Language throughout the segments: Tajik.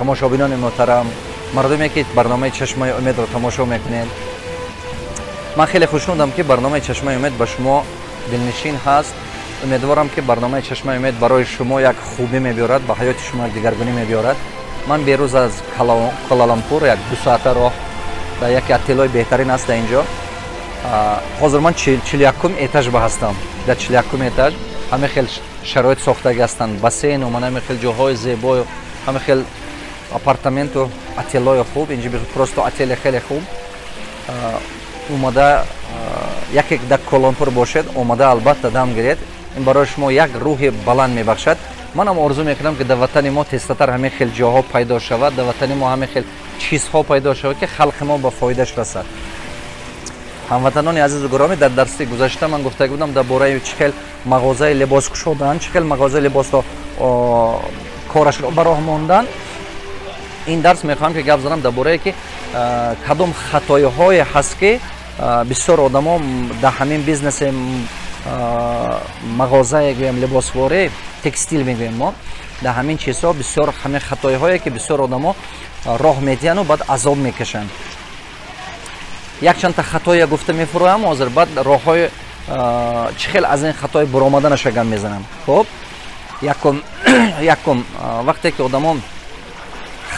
Тамошобинони муҳтарам, мардуме, ки барномаи «Чашмаи умедро» тамошо мекунед, ман хеле хушнудам, ки барномаи «Чашмаи умед» ба шумо дилнишин ҳаст. Умедворам, ки барномаи «Чашмаи умед» барои шумо як хубӣ мебиёрад, ба ҳаёти шумо як дигаргунӣ мебиёрад. Ман берӯз аз Куала-Лумпур, як 2 соата роҳ, дар яке отелҳои беҳтарин аст дар инҷо. Ҳозир ман 41-ум этаж ба ҳастам. Дар 41-ум этаж ҳама хел шароит сохтагӣ ҳастанд, бассейну ман ҳама хел ҷоҳои зебою ҳама хел апартаменту отелҳои хуб. Инҷо просто отели хеле хуб. Омада, яке дар Куала-Лумпур бошед, омада, албатта, дам гиред. Ин барои шумо як рӯҳи баланд мебахшад. Манам орзу мекунам, ки дар ватани мо тезтатар ҳамин хел ҷоҳо пайдо шавад, дар ватани мо ҳамин хел чизҳо пайдо шавад, ки халқи мо ба фоидааш расад. Ҳамватанони азизу гиромӣ, дар дарси гузашта ман гуфта будам дар бораи чӣ хел мағозаи либос кушодан, чӣ хел мағозаи либосро корашро ба роҳ мондан. Ин дарс мехоҳам, ки гап занам дар борае, ки кадом хатоиҳое ҳаст, ки бисёр одамо дар ҳамин бизнеси мағозае, гӯем, либосворӣ, текстил мегӯем мо, дар ҳамин чизҳо бисёр ҳамин хатоиҳое, ки бисёр одамо роҳ медиҳану баъд азоб мекашанд. Якчандта хатоя гуфта мефуроям ҳозир, баъд роҳҳои чӣ хел аз ин хатои буромаданаша гап мезанам. Хуб, якум, вақте ки одамон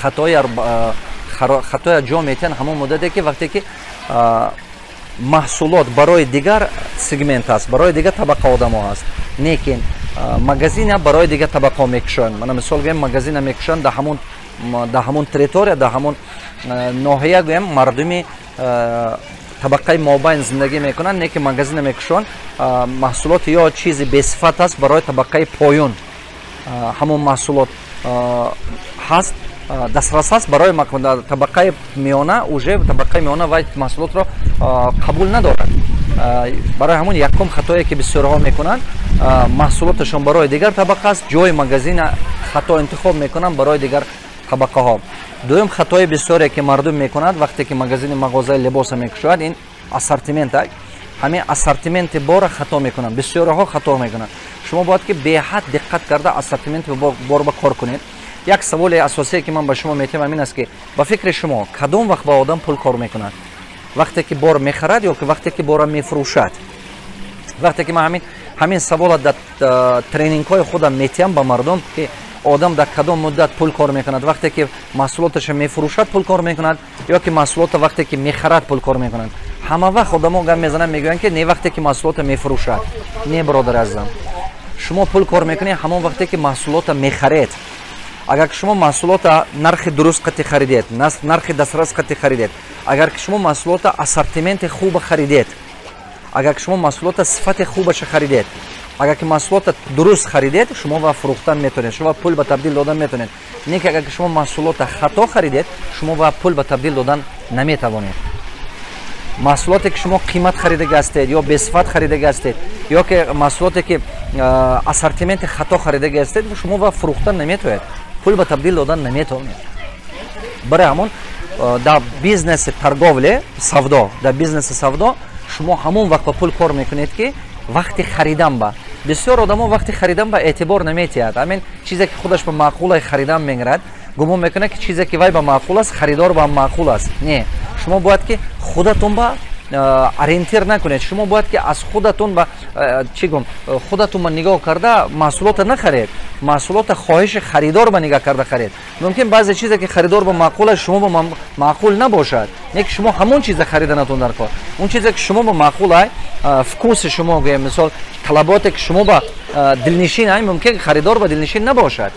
хатоя ҷо метиҳанд, ҳамон муддате ки вақте ки маҳсулот барои дигар сегмент аст, барои дигар табақа одамо аст, лекин магазина барои дигар табақаҳо мекушоянд. Мана, мисол гӯем, магазина мекушоянд дар ҳамон территория, дар ҳамон ноҳия, гӯем, мардуми табақаи мобайн зиндагӣ мекунанд, не ки магазина мекушоянд, маҳсулоти ё чизи бесифат аст, барои табақаи поён ҳамон маҳсулот ҳаст, дастрас аст, барои табақаи миёна, уже табақаи миёна вай маҳсулотро қабул надорад. Барои ҳамон якум хатое, ки бисёрҳо мекунанд: маҳсулоташон барои дигар табақа аст, ҷои магазина хато интихоб мекунанд барои дигар табақаҳо. Дуюм хатои бисёре, ки мардум мекунад, вақте ки магазини мағозаи либоса мекушояд, ин ассортимент. Ҳамин ассортименти бора хато мекунанд, бисёриҳо хато мекунанд. Шумо бояд, ки беҳад диққат карда ассортименти бор ба кор кунед. Як саволи асосие, ки ман ба шумо метиҳам, ҳамин аст, ки ба фикри шумо, кадом вақт ба одам пул кор мекунад: вақте ки бор мехарад ё ки вақте ки бора мефурӯшад? Вақте ки ман ҳамин савола дар тренингҳои худам метиҳам ба мардум, ки одам дар кадом муддат пул кор мекунад: вақте ки маҳсулоташа мефурӯшад пул кор мекунад ё ки маҳсулота вақте ки мехарад пул кор мекунад, ҳама вақт одамо гап мезананд, мегӯянд, ки не, вақте ки маҳсулота мефурӯшад. Не, бародари азизам, шумо пул кор мекунед ҳамон вақте ки маҳсулота мехаред. Агар ки шумо маҳсулота нархи дуруст қати харидед, нархи дастрас қати харидед, агар ки шумо маҳсулота ассортименти хуба харидед, агар ки шумо маҳсулота сифати хубаша харидед, агар ки маҳсулота дуруст харидед, шумо ва фурӯхтан метавонед, шумо пул ба табдил додан метавонед. Не ки агар ки шумо маҳсулота хато харидед, шумо ва пул ба табдил додан наметавонед. Маҳсулоте, ки шумо қимат харидаги ҳастед ё бесифат харидаги ҳастед, ё ки маҳсулоте, ки ассортименти хато харидаги ҳастед, шумо ва фурӯхтан наметавонед, пул ба табдил додан наметавонед. Барои ҳамон дар бизнеси торговля, савдо, дар бизнеси савдо шумо ҳамон вақт ба пул кор мекунед, ки вақти харидан ба бисёр одамо вақти харидан ба эътибор наметиҳад. Ҳамин чизе, ки худаш ба маъқулай, харидан мегирад, гумон мекунад, ки чизе, ки вай ба маъқул аст, харидор ба маъқул аст. Не, шумо бояд, ки худатон ба ориентир накунед. Шумо бояд, ки аз худатон ба чӣ гум, худатон ба нигоҳ карда маҳсулота нахаред, маҳсулота хоҳиши харидор ба нигоҳ карда харед. Мумкин баъзе чизе, ки харидор ба маъқул аст, шумо ба маъқул набошад, не ки шумо ҳамон чиза хариданатон дар кор. Он чизе, ки шумо ба маъқул ай, вкуси шумо, гӯем, мисол, талаботе, ки шумо ба дилнишин ай, мумкин харидор ба дилнишин набошад.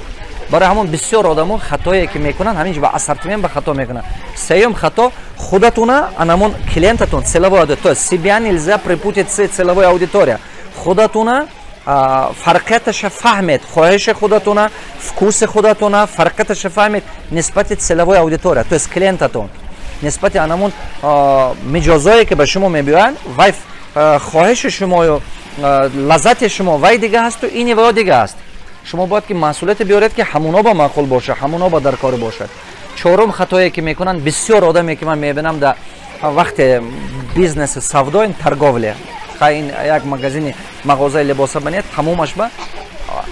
Барои ҳамон бисёр одамо хатое, ки мекунанд, ҳамин ба ассортимент ба хато мекунанд. Сеюм хато: худатуна анамон клиентатон, целевой аудитория, то есть себя нельзя перепутать с целевой аудитория. Худатуна фарқияташа фаҳмед, хоҳиши худатуна, вкуси худатуна фарқияташа фаҳмед нисбати целевой аудитория, то есть клиентатон, нисбати анамон миҷозое, ки ба шумо мебиёянд. Вай хоҳиши шумою лаззати шумо вай дига ҳасту ини ваё дига аст. Шумо бояд, ки маҳсулоте биёред, ки ҳамуно ба маъқул бошад, ҳамуно ба даркор бошад. Чорум хатое, ки мекунанд бисёр одаме, ки ман мебинам дар вақте бизнеси савдо, ин торговля, ин як магазини мағозаи либоса банед, тамомаш ба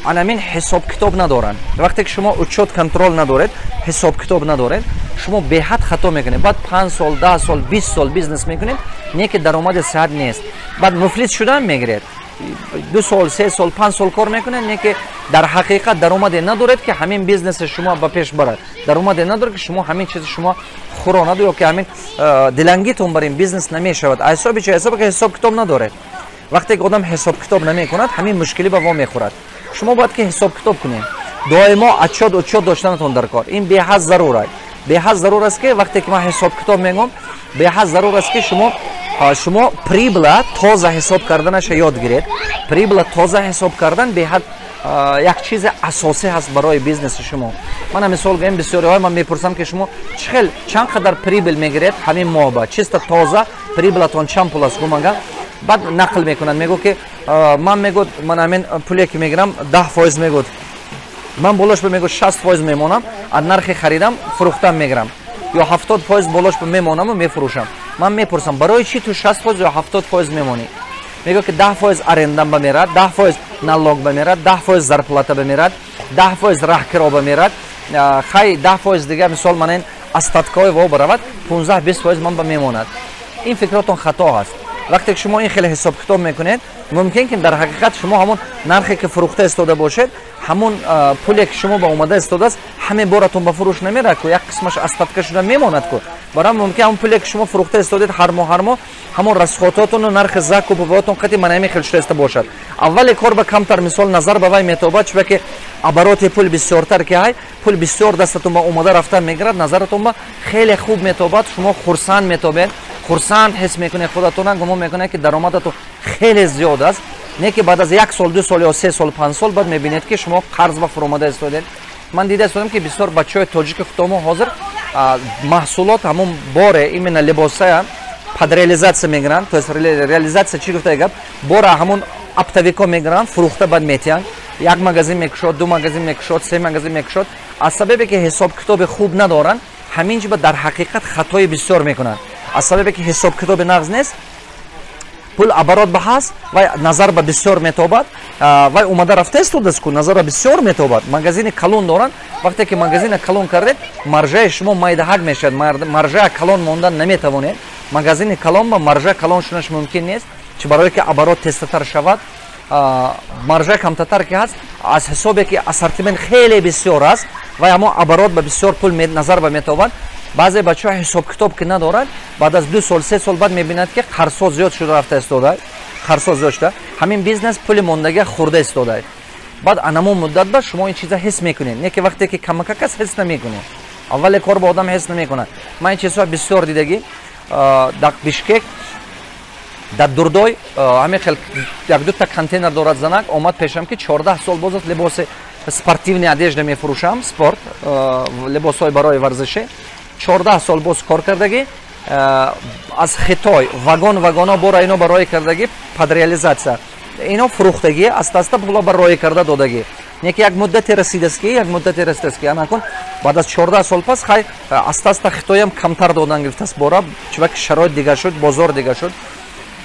Анамин ҳисоб-китоб надоранд. Вақте ки шумо учёт контроль надоред, ҳисоб-китоб надоред, шумо беҳад хато мекунед. Баъд 5 сол, 10 сол, 20 сол бизнес мекунед, не ки даромади сиҳат нест, баъд муфлис шудан мегиред. 2 сол, 3 сол, 5 сол кор мекунед, не ки дар ҳақиқат даромаде надоред, ки ҳамин бизнеси шумо ба пеш барад, даромаде надоред, ки шумо ҳамин чизи шумо хӯронаду ё ки ҳамин дилангитон бар ин бизнес намешавад. Ҳисоби чи? Ҳисобе ки ҳисоб-китоб надоред. Вақте ки одам ҳисоб-китоб намекунад, ҳамин мушкилӣ ба во мехӯрад. Шумо бояд ки ҳисоб-китоб кунед, доимо отчёт, учёт доштанатон дар кор. Ин беҳад зарур аст. Беҳад зарур аст, ки вақте ки ман ҳисоб-китоб мегӯм, беҳад зарур аст, ки шумо прибыль а тоза ҳисоб карданаша ёд гиред. Прибыль а тоза ҳисоб кардан беҳад як чизи асосӣ ҳаст барои бизнеси шумо. Мана, мисол гӯем, бисёриҳо ман мепурсам, ки шумо чӣ хел, чанд қадар прибыль мегиред ҳамин моҳба, чисто тоза прибыль атон чанд пул аст, гумага. Баъд нақл мекунад, мегӯ ки ман, мегӯд, ман ҳамин пуле ки мегирам, 10%, мегӯд, ман болош ба, мегӯд, 60% мемонам, аз нархи харидам фурӯхтам мегирам ё 70% болош ба мемонаму мефурӯшам. Ман мепурсам: барои чӣ ту 60% ё 70% мемонӣ? Мегӯяд, ки 10% арендам ба мерад, 10% налог ба мерад, 10% зарплата ба мерад, 10% раҳкиро ба мерад, хай, 10% дига, мисол, манин остатка ҳои во баравад, 15-20% ман ба мемонад. Ин фикротон хато ҳаст. Вақте ки шумо ин хеле ҳисоб-китоб мекунед, мумкин ки дар ҳақиқат шумо ҳамон нархе ки фурӯхта истода бошед, ҳамон пуле ки шумо ба омада истодааст, ҳаме боратон ба фурӯш намерад ку, як қисмаш остатка шуда мемонад ку. Барои мумкин ҳамон пуле ки шумо фурӯхта истодед, ҳар моҳ, ҳар моҳ ҳамон расход отону нархи закуп вотон қати мана ҳамин хел шуда иста бошад. Аввали кор ба камтар, мисол, назар ба вай метобад, чунки ки оборот и пул бисёртар ки ҳай, пул бисёр дастатон ба омада рафтан мегирад, назаратон ба хеле хуб метобад, шумо хурсанд метобед, хурсанд ҳис мекунед худатона, гумон мекунед, ки даромадатон хеле зиёд аст. Не ки баъд аз як сол, 2 сол ё 3 сол, 5 сол баъд мебинед, ки шумо қарз ба фуромада истодед. Ман дида истодам, ки бисёр бачаҳои тоҷики худомо ҳозир маҳсулот, ҳамон боре, именно либосая под реализация мегиранд. То есть реализация чӣ гуфта гап? Бора ҳамон оптовик о мегиранд, фурӯхта баъд метиҳанд. Як магазин мекушод, ду магазин мекушод, се магазин мекушод. Аз сабабе ки ҳисоб-китоби хуб надоранд, ҳамин ҷиба дар ҳақиқат хатои бисёр мекунанд. Аз сабабе ки ҳисоб-китоби нағз нест, пул оборот ба ҳаст, вай назар ба бисёр метобад, вай омада рафта истодааст ку, назар ба бисёр метобад. Магазини калон доранд. Вақте ки магазина калон кардед, маржаи шумо майдаҳак мешавад. Маржая калон мондан наметавонед. Магазини калон ба маржа калон шунаш мумкин нест. Чи? Барое ки оборот тезтатар шавад. Маржа камтатар ки ҳаст, аз ҳисобе ки ассортимент хеле бисёр аст, вай ҳамон оборот ба бисёр пул назар ба метобад. Баъзе бачаҳо ҳисоб-китоб ки надорад, баъд аз 2 сол, 3 сол баъд мебинад, ки қарзҳо зиёд шуда рафта истода, қарзҳо зиёд шуда, ҳамин бизнес пули мондагия хӯрда истода. Баъд анамон муддат ба шумо ин чиза ҳис мекунед, не ки вақте ки камакак аст, ҳис намекунед. Аввале кор ба одам ҳис намекунад. Ман ин чизҳо бисёр дидагӣ. Дар Бишкек, дар Дурдой ҳамин хел як дута контейнер дорад. Занак омад пешам, ки 14 сол боз аст либоси спортивный одежда мефурӯшам, спорт либосҳои барои варзишӣ. 14 сол боз кор кардагӣ, аз Хитой вагон вагоно бора ино барои кардагӣ, под реализация ино фурӯхтагӣ, аста аста пула ба роӣ карда додагӣ. Не ки як муддате расидааст ки, як муддате расидааст ки анакун баъд аз 14 сол пас, хай, аста аста Хитоям камтар додан гирифтааст бора, чунки шароит дигар шуд, бозор дигар шуд.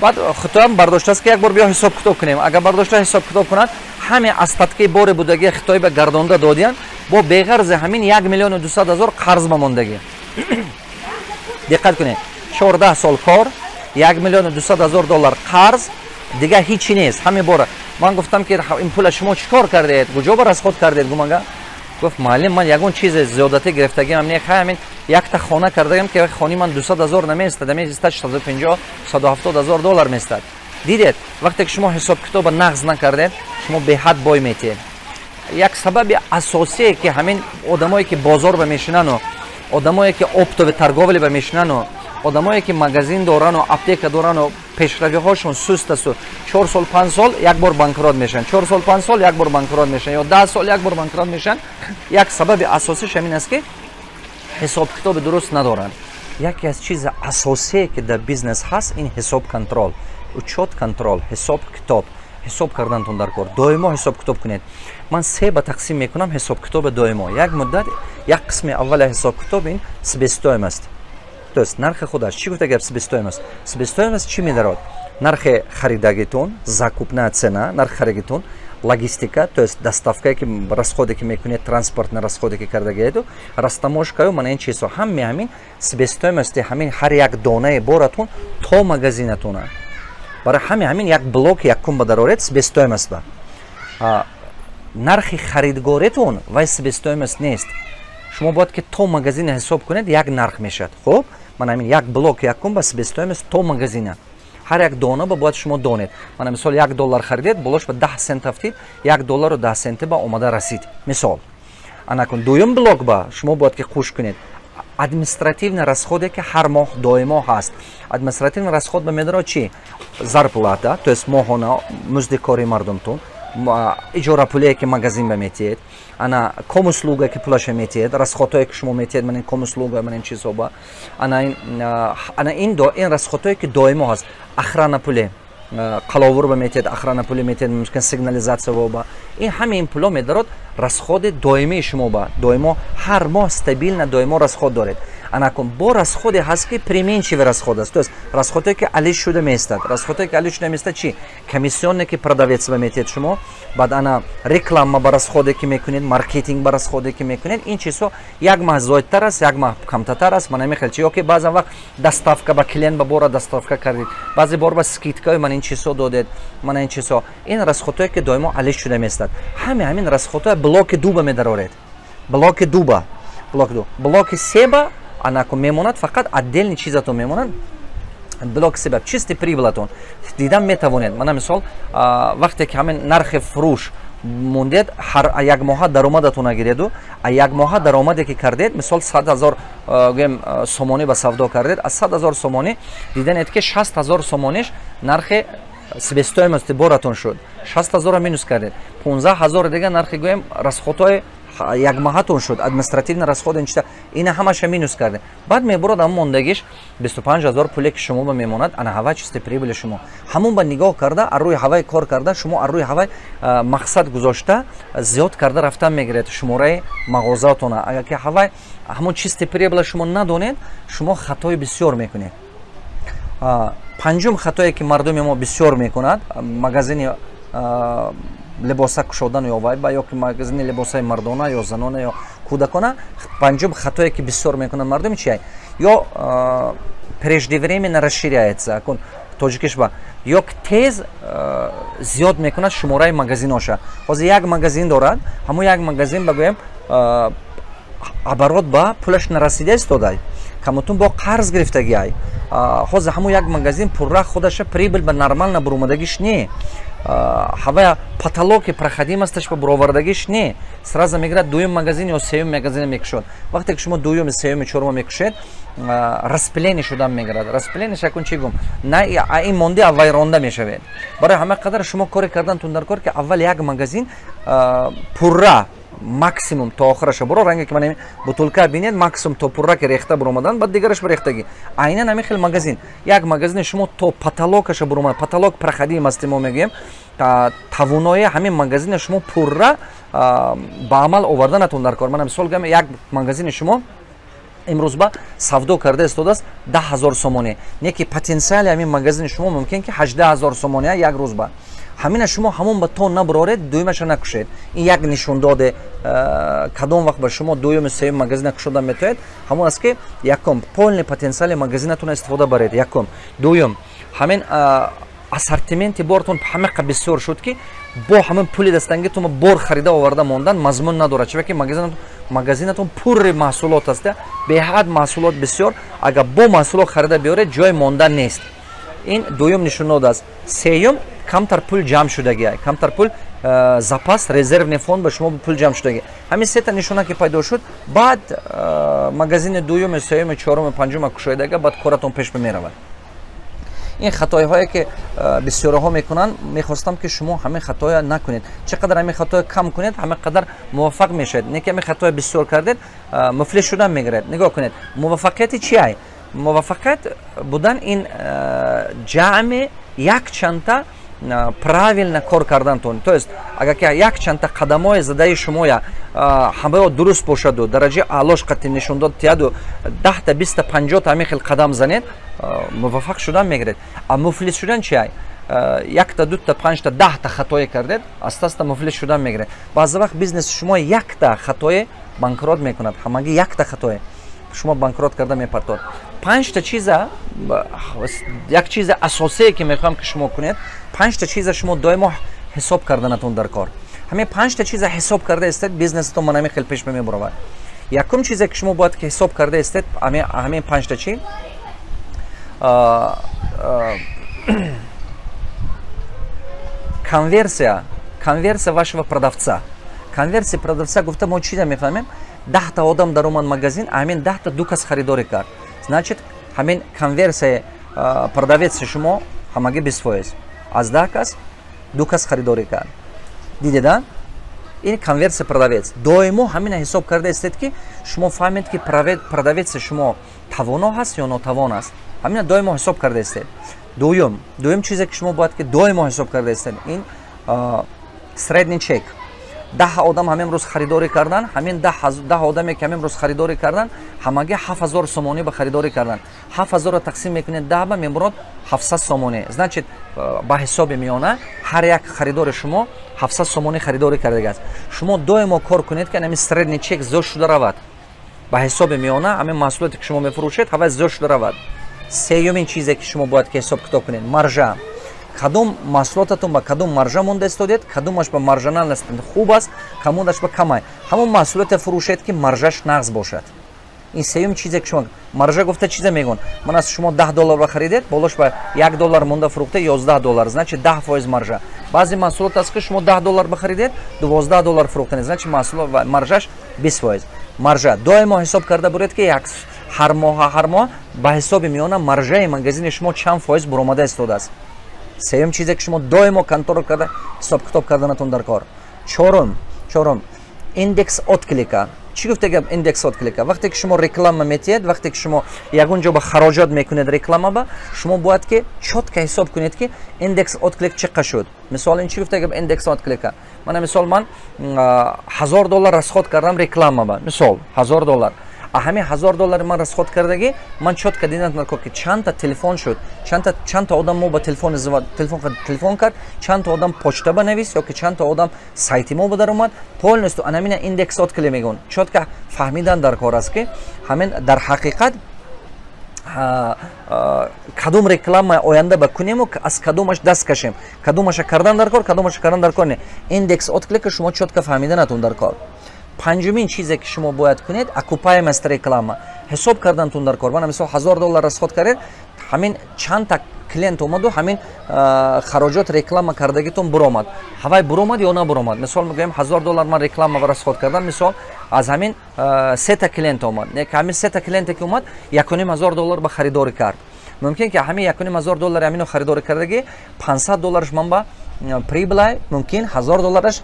Баъд Хитоям бардоштааст, ки як бор биё ҳисоб китоб кунем. Агар бардошта ҳисоб китоб кунад, ҳаме остатка и боре будагии Хитой ба гардонда додиян, бо беғарзи ҳамин 1 200 000 қарз ба мондагӣ. Диққат кунед: 14 сол кор, 1 200 000 доллар қарз, дигар ҳичи нест. Ҳаме бора ман гуфтам, ки ин пула шумо чӣ кор кардед, куҷо ба расход кардед? Гумага гуфт: муаллим, ман ягон чизе зиёдатӣ гирифтагиам не, хай, ҳамин якта хона кардагам, ки хони ман 200 000 намеистад, меистад 150, 170 000 доллар меистад. Дидед, вақте ки шумо ҳисоб-китоба нағз накардед, шумо беҳад бой метиҳед. Як сабаби асосие, ки ҳамин одамое ки бозор ба мешинану, одамое ки оптовый торговля ба мешинану, одамое ки магазин дорану аптека дорану, пешравиҳошон суст асту 4 сол, 5 сол як бор банкрот мешаванд, 4 сол, 5 сол як бор банкрот мешаванд ё 10 сол як бор банкрот мешаванд, як сабаби асосиш ҳамин аст, ки ҳисоб-китоби дуруст надоранд. Яке аз чизи асосие, ки дар бизнес ҳаст, ин ҳисоб контроль, учёт контроль, ҳисоб китоб. Ҳисоб кардантон дар кор, доимо ҳисоб китоб кунед. Ман се ба тақсим мекунам ҳисоб китоби доимо. Як муддат, як қисми аввала ҳисоб китоб ин себестоимость, то есть нархи худаш. Чӣ гуфта гап себестоимость? Себестоимость чӣ медарод? Нархи харидагитон, закупная цена, нархи харидагитон. Логистика, то есть доставкае ки расходе ки мекунед, транспортный расходе ки кардагиеду, растаможкаю, мана ин чизҳо, ҳаме ҳамин себестоимости ҳамин ҳар як донаи боратон то магазинатона. Барои ҳаме ҳамин як блоки якум ба дароред, себестоимость ба нархи харидгоритон вай себестоимость нест. Шумо бояд ки то магазина ҳисоб кунед, як нарх мешавад. Хуб, мана ҳамин як блок якум ба себестоимость то магазина, ҳар як дона ба бояд шумо донед. Мана мисол, 1 доллар харидед, болош ба 10 сент афтид, 1 доллару 10 сенти ба омада расид, мисол. Анакун дуюм блок ба шумо бояд ки қуш кунед административный расходе, ки ҳар моҳ доимо ҳаст. Административный расход ба медаро чи? Зарплата, то есть моҳона музди кори мардумтон, иҷорапулие ки магазин ба метиҳед, ана комуслуга ки пулаша метиҳед, расходҳое ки шумо метиҳед, мана ин комуслуга, мана ин чизҳо ба ана ин расходҳое ки доимо ҳаст. Охрана пуле, қаловур ба метиҳед, охрана пуле метиҳед, мумкин сигнализатсия ба ин, ҳама ин пуло медарод расходи доимии шумо ба доимо, ҳар моҳ стабильно доимо расход доред. Анакун бо расходе ҳаст, ки переменчивый расход аст, то есть расходое ки алиш шуда меистад. Расходое ки алиш шуда меистад чи? Комиссионне ки продавец ба метиҳед шумо, баъд ана реклама ба расходе ки мекунед, маркетинг ба расходе ки мекунед. Ин чизҳо як маҳ зоидтар аст, як маҳ камтатар аст, мана мехел чи. Ё ки баъзан вақт доставка ба клиент ба бора доставка кардед, баъзе бор ба скидкаи, мана ин чизҳо додед, мана ин чизҳо, ин расходҳое ки доимо алиш шуда меистад. Ҳаме ҳамин расходҳое блоки дуба медароред, блоки дуба, блоки ду. Блоки себа анаку мемонад фақат отдельный чизатон мемонад. Блок себа чистый прибылатон дидан метавонед. Мана мисол, вақте ки ҳамин нархи фурӯш мондед, ҳар як моҳа даромадатона гиреду, а як моҳа даромаде ки кардед, мисол, 100 000, гӯем, сомонӣ ба савдо кардед, аз 100 000 сомонӣ диданед, ки 60 000 сомониш нархи себестоимости боратон шуд. 60 000-ро минус кардед, 15 000 дига нархи, гӯем, расходҳои якмоҳатон шуд, административный расход, ин чита, ина ҳамаша минус карде, баъд мебурад ам мондагиш 25 000 пуле ки шумо ба мемонад. Ана ҳавай чистый прибыли шумо. Ҳамон ба нигоҳ карда, аз рӯи ҳавай кор карда, шумо аз рӯи ҳавай мақсад гузошта, зиёд карда рафтан мегиред шумораи мағозаатона. Агар ки ҳавай ҳамон чистый прибыла шумо надонед, шумо хатои бисёр мекунед. Панҷум хатое ки мардуми мо бисёр мекунад, магазини либоса кушодан ё вайба, ё ки магазини либосаи мардона ё занона ё кӯдакона. Панҷум хатое ки бисёр мекунад мардум чи? Ё преждевременно расширяется, кун тоҷикиш ба, ё тез зиёд мекунад шумораи магазиноша. Ҳозир як магазин дорад, ҳамон як магазин ба, гӯем, оборот ба пулаш нарасида истодай, камутун бо қарз гирифтагиай. Ҳозир ҳамон як магазин пурра худаша прибыль ба нормально буромадагиш не, ҳавая потолоки проходимосташ ба буровардагиш не, сразу мегирад, дуюм магазин ё сеюм магазин мекушод. Вақте ки шумо дуюми, сеюми, чорума мекушед, распыление шудан мегирад. Распыление шакун чӣ гум на ин монди, а вайронда мешавед. Барои ҳама қадар шумо коре кардан дар кор, ки аввал як магазин пурра максимум то охираша буро. Ранге ки ман бутулка бинед, максимум то пурра ки рехта буромадан, баъд дигараш рехтагӣ. Айнан ҳамин хел магазин, як магазини шумо то потолокаша буромад, потолок проходимости мо мегӯем, тавонои ҳамин магазини шумо пурра ба амал оварданатон дар кор. Мана мисол гӯям, як магазини шумо имрӯз ба савдо карда истодааст 10 000 сомонӣ, не ки потенсиали ҳамин магазини шумо мумкин ки 18 000 сомонӣ як рӯз ба. Ҳамина шумо ҳамон ба то набуроред, дуюмаша накушед. Ин як нишондоде, кадом вақт ба шумо дуюму сеюм магазина кушода метавонед, ҳамон аст, ки якум, полный потенсиали магазинатона истифода баред, якум. Дуюм, ҳамин ассортименти бортон ҳамақа бисёр шуд, ки бо ҳамин пули дастангитон бор харида оварда мондан мазмун надорад, чунки магазинатон пурри маҳсулот аст, беҳад маҳсулот бисёр. Агар бо маҳсулот харида биёред, ҷои мондан нест. Ин дуюм нишондод аст. Сеюм, камтар пул ҷамъ шудагӣ, камтар пул запас, резервный фонд ба шумо пул ҷамъ шудагӣ. Ҳамин сета нишона ки пайдо шуд, баъд магазини дуюми, сеюми, чоруми, панҷума кушоидага, баъд коратон пеш меравад. Ин хатоиҳое ки бисёраҳо мекунанд, мехостам, ки шумо ҳамин хатоя накунед. Чӣ қадар ҳамин хатоя кам кунед, ҳамин қадар муваффақ мешавед. Не ки ҳамин хатоя бисёр кардед, муфлис шудан мегирад. Нигоҳ кунед, муваффақияти чи ай? Муваффақият будан ин ҷамъи якчандта правильно кор кардантон. То есть агар ки якчандта қадамҳои задаи шумоя ҳамао дуруст бошаду дараҷаи аълош қатъи нишондод тияду, 10-та, 20-та, 50-та ҳамин хел қадам занед, муваффақ шудан мегиред. А муфлис шудан чи ай? Якта, дута, панҷта, 10-та хатое кардед, аста аста муфлис шудан мегиред. Баъзе вақт бизнеси шумо якта хатое банкрот мекунад, ҳамагӣ якта хатое шумо банкрот карда мепартод. Панҷта чиза, як чизи асосие, ки мехоҳам, ки шумо кунед, панҷта чиза шумо доимо ҳисоб карданатон дар кор. Ҳамин панҷта чиза ҳисоб карда истед, бизнесатон ман ҳамин хел пеш мебуравад. Якум чизе, ки шумо бояд ки ҳисоб карда истед, ҳамин панҷта чи: конверсия, конверсия вашего продавца. Конверсия продавца гуфта мо чиза мефаҳмем? 10-та одам даромад магазин, ҳамин 10-та ду кас харидорӣ кард, значит, ҳамин конверсияи продавеци шумо ҳамагӣ 20%. Аз 10 кас ду кас харидорӣ кард, дидеда? Ин конверсия продавец. Доимо ҳамина ҳисоб карда истед, ки шумо фаҳмед, ки продавеци шумо тавоно ҳаст ё нотавон аст. Ҳамина доимо ҳисоб карда истед. Дуюм чизе, ки шумо бояд ки доимо ҳисоб карда истед, ин средний чек. 10 одам ҳамин рӯз харидорӣ кардан, ҳамин 10 одаме, ки ҳамин рӯз харидорӣ кардан, ҳамагӣ 7000 сомонӣ ба харидорӣ кардан. 7000-ро тақсим мекунед 10 ба, мебурод 700 сомонӣ. Значит, ба ҳисоби миёна ҳар як харидори шумо 700 сомонӣ харидорӣ кардагааст. Шумо доимо кор кунед, ки ҳамин средний чек зиёд шуда равад. Ба ҳисоби миёна ҳамин маҳсулоте, ки шумо мефурӯшед, ҳавай зиёд шуда равад. Сеюмин чизе, ки шумо бояд ки ҳисоб китоб кунед, маржа. Кадом маҳсулотатон ба кадом маржа монда истодед, кадомаш ба маржинальность хуб аст, кадомаш ба камай. Ҳамон маҳсулоте фурӯшед, ки маржаш нағз бошад. Ин сеюм чизе, ки шумо. Маржа гуфта чизе мегӯн? Ман аз шумо 10 доллар ба харидед, болош ба 1 доллар монда фурӯхта, 11 доллар, значит, 10% маржа. Баъзе маҳсулот аст, ки шумо 10 доллар ба харидед, 12 доллар фурӯхтанед, значит, маҳсулот маржаш 20% маржа. Доимо ҳисоб карда буред, ки як ҳар моҳа, ҳар моҳ ба ҳисоби миёна маржаи магазини шумо чанд фоиз буромада истодааст. Сеюм чизе, ки шумо доимо контрол карда, ҳисобкитоб карданатон дар кор. Чорум, индекс отклика. Чӣ гуфта гап индекс отклика? Вақте ки шумо реклама метиҳед, вақте ки шумо ягон ҷо ба хароҷот мекунед реклама ба, шумо бояд ки чётко ҳисоб кунед, ки индекс отклик чӣ қа шуд. Мисол, ин чӣ гуфта гап индекс отклика? Мана, мисол, ман 1000 доллар расход кардам реклама ба, мисол, 1000 доллар. А ҳамин 1000 доллари ман расход кардагӣ, ман чётко дидам, ки чандта телефон шуд, чандта одам мо ба телефон кард, чандта одам почта ба навис ё ки чандта одам сайти мо ба даромад полностью. Анамина индекс отклик мегӯн. Чётко фаҳмидан дар кор аст, ки ҳамин дар ҳақиқат кадом реклама оянда ба кунему, аз кадомаш даст кашем, кадомаша кардан дар кор, кадомаша кардан дар кор не. Индекс отклика шумо чётко фаҳмиданатон дар кор. Панҷумин чизе, ки шумо бояд кунед, окупаемость реклама ҳисоб кардантун дар кор. Мана, мисол, 1000 доллар расход кардед, ҳамин чандта клиент омаду ҳамин хароҷот реклама кардагитон буромад, ҳавай буромад ё набуромад. Мисол мегӯем, 1000 доллар ман реклама расход кардам, мисол, аз ҳамин сета клиент омад. Ҳамин сета клиенте ки омад, 1500 доллар ба харидорӣ кард. Мумкин ки ҳамин 1500 доллари ҳамино харидорӣ кардагӣ, 500 доллараш ман ба прибыль ай, мумкин 1000 доллараш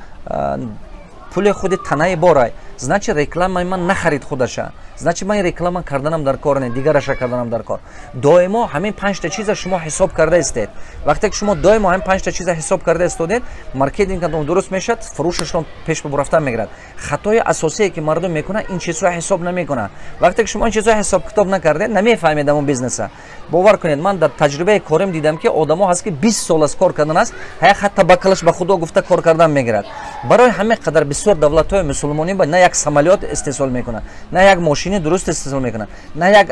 пули худи танаи борай. Значит, рекламаи ман нахарид худаша, значит, ман реклама карданам дар кор не, дигараша карданам дар кор. Доимо ҳамин панҷта чиза шумо ҳисоб карда истед. Вақте ки шумо доимо ҳамин панҷта чиза ҳисоб карда истодед, маркетингатон дуруст мешавад, фурӯшашон пеш рафтан мегирад. Хатои асосие, ки мардум мекунад, ин чизҳоро ҳисоб намекунад. Вақте ки шумо ин чизҳоро ҳисоб китоб накардед, намефаҳмед ҳамон бизнеса. Бовар кунед, ман дар таҷрибаи корим дидам, ки одамо ҳаст, ки 20 сол аз кор кардан аст, ҳая ҳатта ба калаш ба худо гуфта кор кардан мегирад. Барои ҳамин қадар бисёр давлатҳои мусулмонӣ ба на як самолёт истеҳсол мекунад, на як мошини дуруст истеҳсол мекунад, на як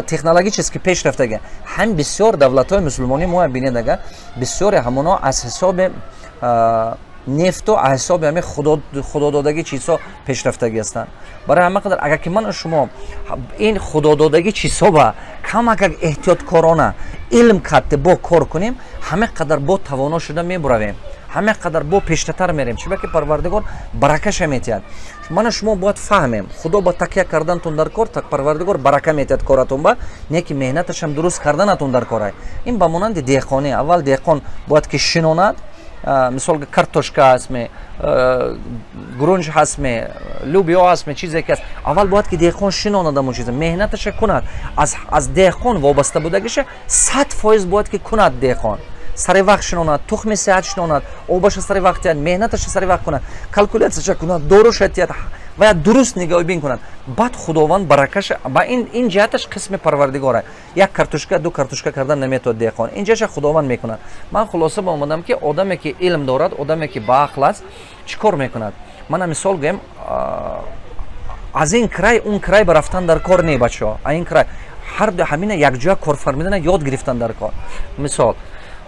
технологически пешрафтага. Ҳам бисёр давлатҳои мусулмонӣ мо бинед, ага бисёре ҳамоно аз ҳисоби нефту, аз ҳисоби ҳамин худододагӣ чизҳо пешрафтагӣ ҳастанд. Барои ҳама қадар, агар ки ману шумо ин худододагӣ чизҳо ба камакак эҳтиёткорона, илм катте бо кор кунем, ҳама қадар бо тавоно шуда мебуравем, ҳама қадар бо пештатар мерем. Чиба ки Парвардигор баракаша метиҳад. Мана, шумо бояд фаҳмем, Худо ба такя кардантон дар кор, так Парвардигор барака метиҳад коратон ба, не ки меҳнаташам дуруст карданатон дар корай. Ин ба монанди деҳқонӣ: аввал деҳқон бояд ки шинонад, мисол, картошка ҳастме, гурунҷ ҳастме, лӯбиё ҳастме, чизе ки аст, аввал бояд ки деҳқон шинонад ҳамон чиза, меҳнаташа кунад. Аз деҳқон вобаста будагиша 100% бояд ки кунад. Деҳқон сари вақт шинонад, тухми сеҳат шинонад, обаша сари вақт диҳад, меҳнаташа сари вақт кунад, калкулятсияша кунад, доруша диҳад. ва дуруст нигоҳубин кунад, баъд Худованд баракаша ба ин ҷиҳаташ қисми Парвардигора. Як картошка, ду картошка кардан наметавад деҳқон, ин ҷиҳатша Худованд мекунад. Ман хулоса ба омадам, ки одаме, ки илм дорад, одаме, ки баақл аст, чӣ кор мекунад? Мана мисол гӯем, аз ин край он край ба рафтан дар кор не, бачаҳо. А ин край ҳар ҳамина якҷоя корфармидана ёд гирифтан дар кор. Мисол,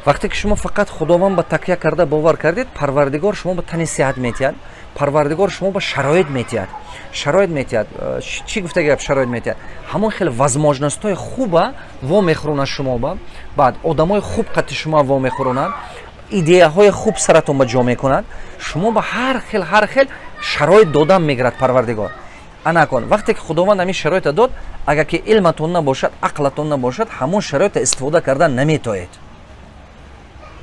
вақте ки шумо фақат Худованд ба такя карда бовар кардед, Парвардигор шумо ба тани сиҳат метиҳад, Парвардигор шумо ба шароит метиҳад, шароит метиҳад. Чӣ гуфта гап, шароит метиҳад? Ҳамон хел возможность ҳои хуба во мехӯронад шумо ба, баъд одамои хуб қати шумо во мехӯронанд, идеяҳои хуб саратон ба ҷо мекунад, шумо ба ҳар хел шароит додан мегирад Парвардигор. Анакон вақте ки Худованд ҳамин шароита дод, агар ки илматон набошад, ақлатон набошад, ҳамон шароита истифода кардан наметоед.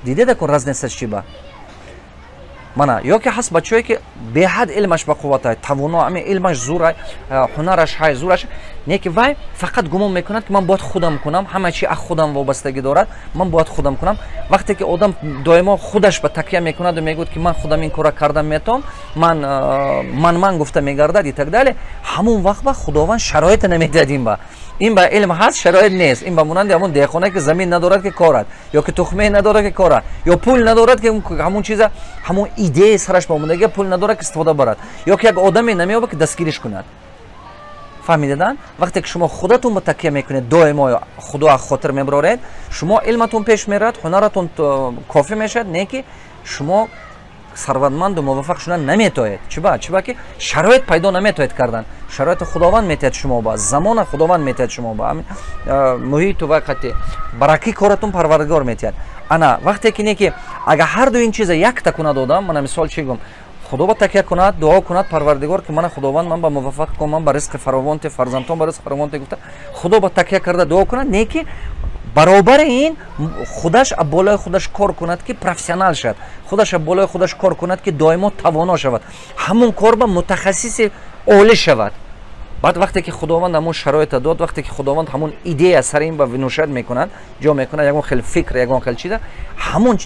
Дидед, кун разница ш чи ба? Мана, ё ки ҳаст бачаҳое, ки беҳад илмаш ба қувватай, тавоно, ҳамин илмаш зурай, ҳунараш ҳай, зураш не, ки вай фақат гумон мекунад, ки ман бояд худам кунам, ҳама чи аз худам вобастагӣ дорад, ман бояд худам кунам. Вақте ки одам доимо худаш ба такя мекунаду мегӯяд, ки ман худам ин кора кардан метавон, ман гуфта мегардад и так далее, ҳамон вақт ба Худованд шароита намедиҳад. Ин ба илм ҳаст, шароит нест. Ин ба монанди ҳамон деҳқоне, ки замин надорад, ки корад, ё ки тухме надорад, ки корад, ё пул надорад, ки ҳамон чиза, ҳамон идеяи сараш ба омадагия, пул надорад, ки истифода барад, ё ки як одаме намеёбад, ки дастгириш кунад. Фаҳмидадан? Вақте ки шумо худатон ба такя мекунед, доимо Худо аз хотир мебароред, шумо илматон пеш меравад, ҳунаратон кофӣ мешавад, не ки шумо сарватманду муваффақ шудан наметоед. Чиба? Чиба ки шароит пайдо наметоед кардан. Шароити Худованд метиҳад шумо ба, замона Худованд метиҳад шумо ба, муҳиту вақти баракӣ коратон Парвардигор метиҳад. Ана вақте ки не ки агар ҳарду ин чиза якта кунад одам, мана мисол чӣ гум, Худо ба такя кунад, дуо кунад Парвардигор, ки мана, Худованд, ман ба муваффақ кун, ман ба ризқи фаровонте, фарзандон ба ризқи фаровонте гуфта, Худо ба такя карда дуо кунад, не ки баробари ин худаш болои худаш кор кунад, ки профессионал шавад, худаш болои худаш кор кунад, ки доимо тавоно шавад, ҳамон кор ба мутахассиси олӣ шавад. Баъд вақте ки Худованд ҳамон шароита дод, вақте ки Худованд ҳамон идея сари ин ба внушать мекунад, ҷо мекунад, ягон хел фикр, ягон хел чиза, ҳамон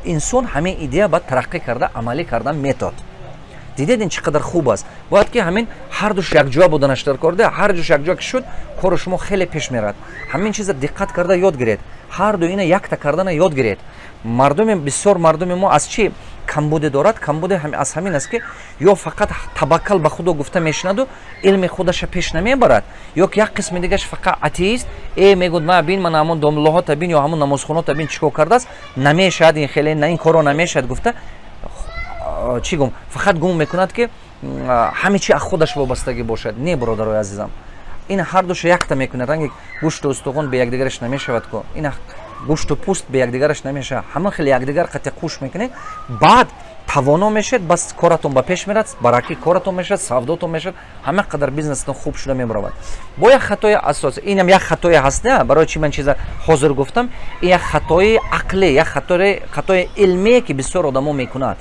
инсон ҳамин идея баъд тараққӣ карда, амалӣ кардан метод. Дидед, ин чӣ қадар хуб аст? Бояд ки ҳамин ҳардуш якҷоя буданаш дар кор. Ҳардуш якҷоя ки шуд, кору шумо хеле пеш мерад. Ҳамин чиза диққат карда ёд гиред, ҳарду ина якта кардана ёд гиред. Мардуми бисёр, мардуми мо аз чӣ камбуде дорад? Камбуде аз ҳамин аст, ки ё фақат таваккал ба Худо гуфта мешинаду илми худаша пеш намебарад, ё ки як қисми дигаш фақат атеист мегӯд: ма бин, ман ҳамон домлоҳота бин ё ҳамон намозхонота бин, чӣ кор кардааст, намешавад ин хеле, ин коро намешавад гуфта, чӣ гум, фақат гум мекунад, ки ҳаме чи аз худаш вобастагӣ бошад. Не, бародарои азизам, ин ҳардуша якта мекунад. Ранги гӯшту устухон бе якдигараш намешавад ку, ин гӯшту пӯст бе якдигараш намешавад. Ҳама хеле якдигар қати қуш мекунед, баъд тавоно мешавед, бас коратон ба пеш мерад, баракӣ коратон мешавад, савдотон мешавад, ҳама қадар бизнесатон хуб шуда мебаравад. Бо як хатои асос, инам як хатое ҳаст, не? Барои чӣ ман чиза ҳозир гуфтам? Ин як хатои ақлӣ, як хатои илмие, ки бисёр одамо мекунад.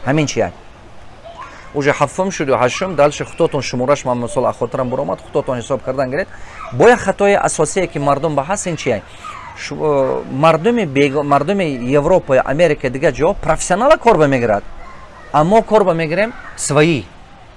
Ҳамин чи уже ҳафтум шуду ҳаштум, дальше худотон шумораш, ман мисол аз хотирам буромад, худотон ҳисоб кардан гиред. Бо як хатои асосие, ки мардум ба ҳаст, ин чи? Мардуми Европа, Америка, дигар ҷо профессионала кор ба мегирад, а мо кор ба мегирем свои.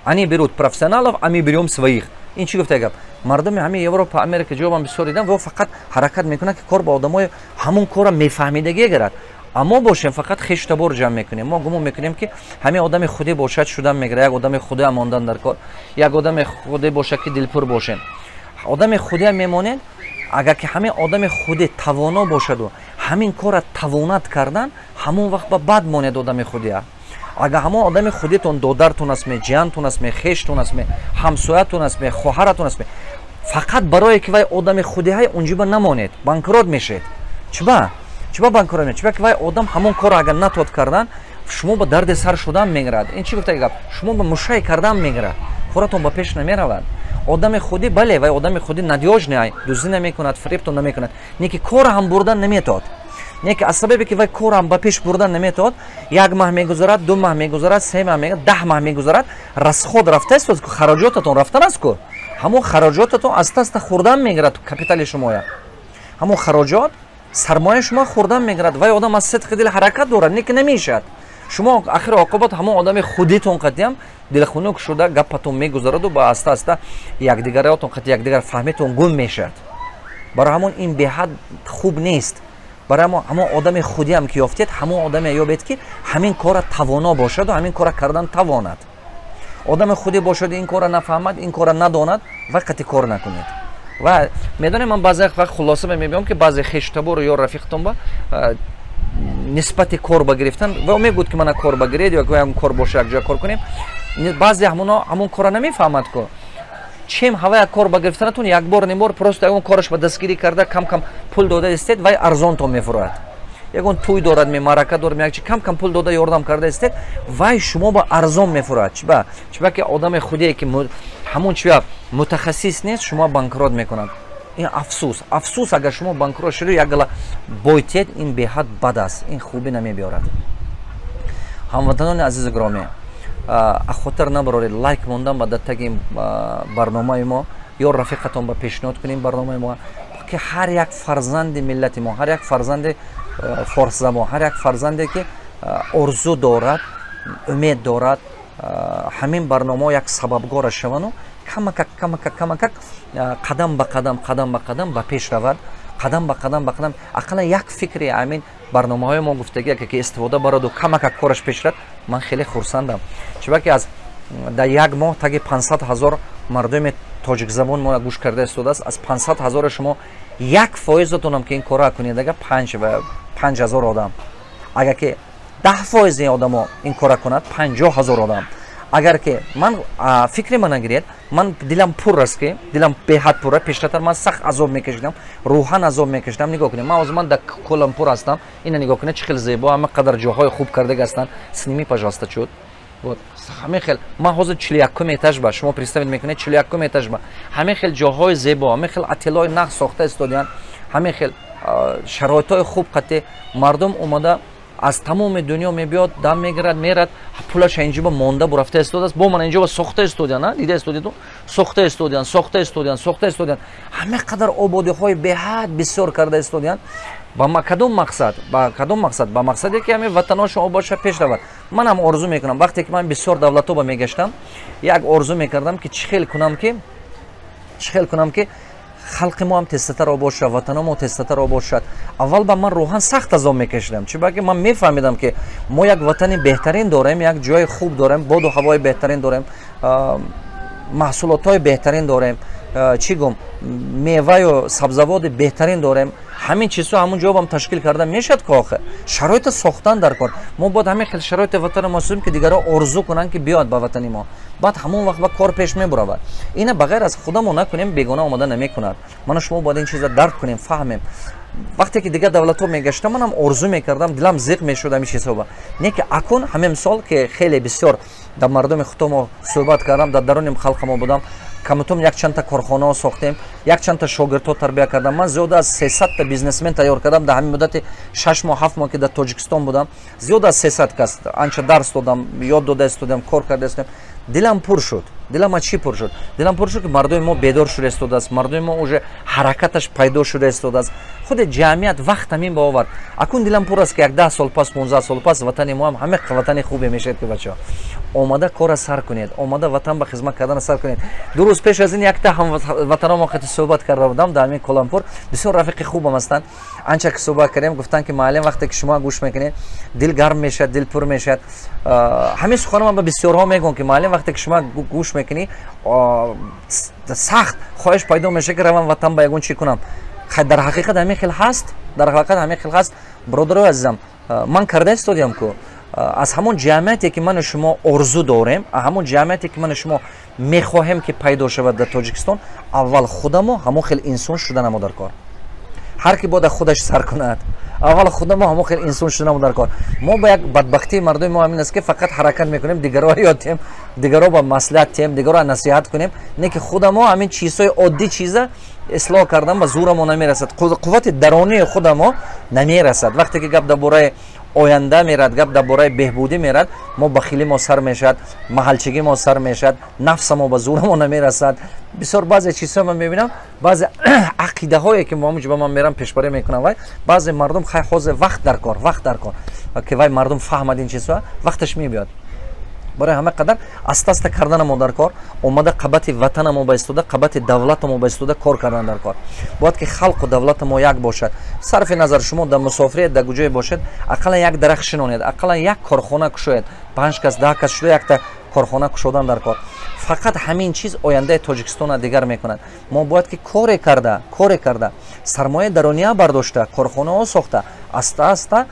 Они берут профессионалов, а мы берем своих. Ин чӣ гуфта гап? Мардуми ҳамин Европа, Америка ҷо ман бисёр дидам, во фақат ҳаракат мекунад, ки кор ба одамои ҳамон кора мефаҳмидагӣ гирад, а мо бошем, фақат хештабор ҷамъ мекунем. Мо гумон мекунем, ки ҳамин одами худӣ бошад, шудан мегирад. Як одами худӣ мондан дар кор, як одами худӣ бошад, ки дилпур бошем, одами худиам мемонед. Агар ки ҳамин одами худӣ тавоно бошаду ҳамин кора тавонат кардан, ҳамон вақт ба бад монед одами худия. Агар ҳамон одами худитон додартун аст ме, ҷиянтун аст ме, хештун аст ме, ҳамсоятун аст ме, хоҳаратун аст ме, фақат барое ки вай одами худиҳай, унҷиба намонед, банкрот мешед. Чиба? Чиба банкрот мешед? Чиба ки вай одам ҳамон корро агар натод кардан, шумо ба дарди сар шудан мегирад. Ин чӣ гуфта гап? Шумо ба мушай кардан мегирад, коратон ба пеш намеравад. Одами худӣ, бале, вай одами худӣ надёжный ай, дуздӣ намекунад, фиребтон намекунад, не ки кора ҳам бурдан наметод. Не ки аз сабабе ки вай корам ба пеш бурдан наметавад, як маҳ мегузарад, 2 маҳ мегузарад, 3 маҳ мегузарад, 10 маҳ мегузарад, расход рафтааст, хароҷотатон рафтан аст ку, ҳамон хароҷотатон аста аста хӯрдан мегирад капитали шумоя, ҳамон хароҷот сармояи шумо хӯрдан мегирад. Вай одам аз сидқи дил ҳаракат дорад, не ки намешавад. Шумо ахир оқибат ҳамон одами худитон қатиам дилхунук шуда гапатон мегузараду ба аста аста якдигариотон қати якдигар фаҳмитон гум мешавад. Барои ҳамон ин беҳад хуб нест. Барои ҳамон одами худиам ки ёфтед, ҳамон одаме ёбед, ки ҳамин кора тавоно бошаду ҳамин кора кардан тавонад. Одами худӣ бошаду ин кора нафаҳмад, ин кора надонад, вай қати кор накунед. Ва медонем, ман баъзе вақт хулоса мебиём, ки баъзе хештабору ё рафиқтон ба нисбати кор ба гирифтан ва мегӯд, ки мана кор ба гиред ё ягон кор боша, якҷоя кор кунем. Баъзе ҳамоно ҳамон кора намефаҳмад ку. Чем ҳавая кор ба гирифтанатон, як бор небор просто ягон кораш ба дастгирӣ карда, кам кам пул дода истед, вай арзонтон мефурӯяд. Ягон тӯй дорад, ме маърака дорад, якчи, кам кам пул дода ёрдам карда истед, вай шумо ба арзон мефурӯяд. Чиба? Чиба ки одами худие ки ҳамон чия мутахассис нест, шумо банкрот мекунад. Ин афсӯс, афсӯс, агар шумо банкрот шуду як гала бойтед, ин беҳад бад аст, ин хубӣ намебиёрад. Ҳамватанони азизу гиромӣ, хотир набароред лайк мондан ба дар таги барномаи мо ё рафиқатон ба пешниҳод кунем барномаи мо, ки ҳар як фарзанди миллати мо, ҳар як фарзанди форсзабон, ҳар як фарзанде ки орзу дорад, умед дорад, ҳамин барномаҳо як сабабгора шавану камакак, камакак, камакак, қадам ба қадам, қадам ба қадам ба пеш равад, қадам ба қадам ба қадам. Ақаллан як фикри ҳамин барномаҳои мо гуфтагӣ ки истифода бараду камакак кораш пеш рад, ман хеле хурсандам. Чунки аз дар як моҳ таги 500 000 мардуми тоҷикзабон мо гӯш карда истодааст. Аз 500 000 шумо 1%-атонам ки ин корро кунед, ага 5 000 одам, агар ки 10%-и одамо ин корро кунад, 50 000 одам. Агар ки ман фикри мана гиред, ман дилам пур аст, ки дилам беҳад пур. Пештартар ман сахт азоб мекашидам, рӯҳан азоб мекашидам. Нигоҳ кунед, ман ҳозир ман дар Куала-Лумпур ҳастам. Ина нигоҳ кунед, чӣ хел зебо, ҳама қадар ҷоҳои хуб кардага ҳастанд. Сними, пожалуйста, чуд. Вот ҳамин хел ман ҳозир 41-ум этаж ба, шумо представить мекунед, 41-ум этаж ба ҳамин хел ҷоҳои зебо, ҳамин хел отелҳои нағз сохта истодиянд, ҳамин хел шароитҳои хуб қати мардум омада аз тамоми дунё мебиёд, дам мегирад, мерад, пулаша инҷоба монда бурафта истодааст. Бо ман инҷоба сохта истодиян, дида истодиду, сохта истодиян, сохта истодиян, сохта истодиян, ҳама қадар ободиҳои беҳад бисёр карда истодиян. Ба кадом мақсад? Ба кадом мақсад? Ба мақсаде ки ҳамин ватаношон обод шава, пеш равад. Манам орзу мекунам. Вақте ки ман бисёр давлатҳо мегаштам, як орзу мекардам, ки чӣ хел кунам, ки чӣ хел кунам, ки халқи мо ҳам тезтар обод шавад, ватано мо тезтар обод шавад. Аввал ба ман рӯҳан сахт азоб мекашидам, чунки ман мефаҳмидам, ки мо як ватани беҳтарин дорем, як ҷои хуб дорем, боду ҳавои беҳтарин дорем, маҳсулотҳои беҳтарин дорем, чӣ гум, меваю сабзаводи беҳтарин дорем. Ҳамин чизҳо ҳамун ҷоабам ташкил карда мешавад ки охир шароита сохтан дар кор. Мо бояд ҳамин хел шароити ватани мо созем, ки дигарҳо орзу кунанд, ки биёяд ба ватани мо. Баъд ҳамон вақт ба кор пеш мебуравад. Ина ба ғайр аз худамо накунем, бегона омода намекунад. Ману шумо бояд ин чиза дарк кунем, фаҳмем. Вақте ки дигар давлатҳо мегаштам, манам орзу мекардам, дилам зиқ мешуд ҳамин чизҳоба. Не ки акун ҳамин сол, ки хеле бисёр дар мардуми худомо суҳбат кардам, дар даруни халқамо будам, камутум якчандта корхонаҳо сохтем, якчандта шогирдҳо тарбия кардам. Ман зиёда аз 300-та бизнесмен тайёр кардам дар ҳамин муддати 6 моҳ, 7 моҳ, ки дар Тоҷикистон будам. Зиёда аз 300 кас анча дарс додам, ёд дода истодам, кор карда истодам. Дилам пур шуд. Дилам аз чӣ пур шуд? Дилам пур шуд, ки мардуми мо бедор шуда истодааст, мардуми мо уже ҳаракаташ пайдо шуда истодааст. Худи ҷамъият вақт ҳамин ба овард. Акун дилам пур аст, ки як 10 сол пас, 15 сол пас ватани мо ҳам ҳама ватани хубе мешавад, ки бачаҳо омада кора сар кунед, омада ватан ба хизмат кардана сар кунед. 2 рӯз пеш аз ин якта ҳамватаномо қати суҳбат карда будам дар ҳамин Куала-Лумпур. Бисёр рафиқи хубам ҳастанд. Анча ки суҳбат кардем, гуфтанд, ки муаллим, вақте ки шумо гӯш мекунед, дил гарм мешавад, дил пур мешавад. Ҳамин сухано ман ба бисёрҳо мегӯям, ки муаллим, вақте ки шумо гӯш мекунӣ, сахт хоҳиш пайдо мешавад, ки равам ватан ба ягон чӣ кунам. Дар ҳақиқат ҳамин хел ҳаст, дар ҳақиқат ҳамин хел ҳаст. Бародарои азизам, ман карда истодиям ку. Аз ҳамон ҷамъияте, ки ману шумо орзу дорем, ҳамон ҷамъияте, ки ману шумо мехоҳем, ки пайдо шавад дар Тоҷикистон, аввал худамо ҳамон хел инсон шуданамо дар кор. Ҳар ки бояд худаш сар кунад. Аввал худамо ҳамон хел инсон шуданамо дар кор. Мо ба як бадбахтии мардуми мо ҳамин аст, ки фақат ҳаракат мекунем дигарро ёд тем, дигарро ба маслиҳат тем, дигарро насиҳат кунем, не ки худамо ҳамин чизҳои оддӣ чиза ислоҳ кардан ба зӯрамо намерасад, қуввати даронии худамо намерасад. Вақте ки гап дар бораи оянда мерад, гап дар бораи беҳбудӣ мерад, мо бахилӣ мо сар мешавад, маҳалчигӣ мо сар мешавад, нафса мо ба зӯрамо намерасад. Бисёр баъзе чизҳо ман мебинам, баъзе ақидаҳое, ки мо ҳамуҷо ба ман мерам, пешбарӣ мекунам, вай баъзе мардум хай ҳозир вақт дар кор, вақт дар кор. ки вай мардум фаҳмад ин чизҳо, вақташ мебиёд. Барои ҳама қадар аста аста карданамо дар кор, омада қабати ватанамо ба истода, қабати давлатамо ба истода кор кардан дар кор. Бояд ки халқу давлата мо як бошад. Сарфи назар шумо дар мусофирият, дар куҷое бошед, ақаллан як дарахт шинонед, ақаллан як корхона кушоед. 5 кас, 10 кас шуда якта корхона кушодан дар кор. Фақат ҳамин чиз ояндаи Тоҷикистонро дигар мекунад. Мо бояд ки коре карда, сармояи даруния бардошта, корхонаҳо сохта, аста аста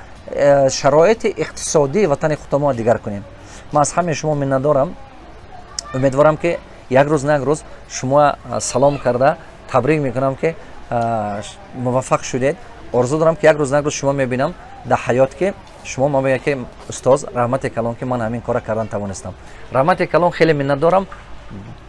шароити иқтисодии ватани худаморо дигар кунем. Ман аз ҳамаи шумо миннатдорам. Умедворам, ки як рӯз на як рӯз шумо салом карда табрик мекунам, ки муваффақ шудед. Орзу дорам, ки як рӯз на як рӯз шумо мебинам дар ҳаёт, ки шумо ма мегӯяд, ки устоз, раҳмати калон, ки ман ҳамин кора кардан тавонистам. Раҳмати калон, хеле миннатдорам.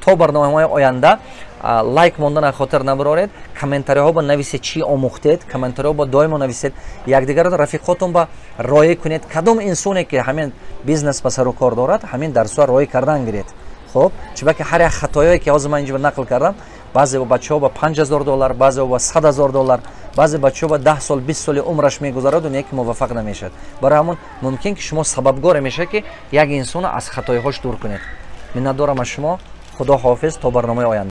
То барномаҳои оянда. Лайк мондан хотир набароред, комментариҳо ба нависед, чӣ омӯхтед, комментариҳо ба доимо нависед, якдигарро, рафиқотон ба роя кунед. Кадом инсоне ки ҳамин бизнес ба сару кор дорад, ҳамин дарсҳоро роя кардан гиред. Хуб, чунки ҳар як хатоёе ки ҳозир ман инҷо нақл кардам, баъзе бачаҳо ба 5000 доллар, баъзе ба 100 000 доллар, баъзе бачаҳо ба 10 сол, 20 соли умраш мегузараду не ки муваффақ намешавад. Барои ҳамон мумкин ки шумо сабабгоре мешавад, ки як инсонро аз хатоиҳош дур кунед. Миннатдорам аз шумо. Худо ҳофиз, то барномаи оянда.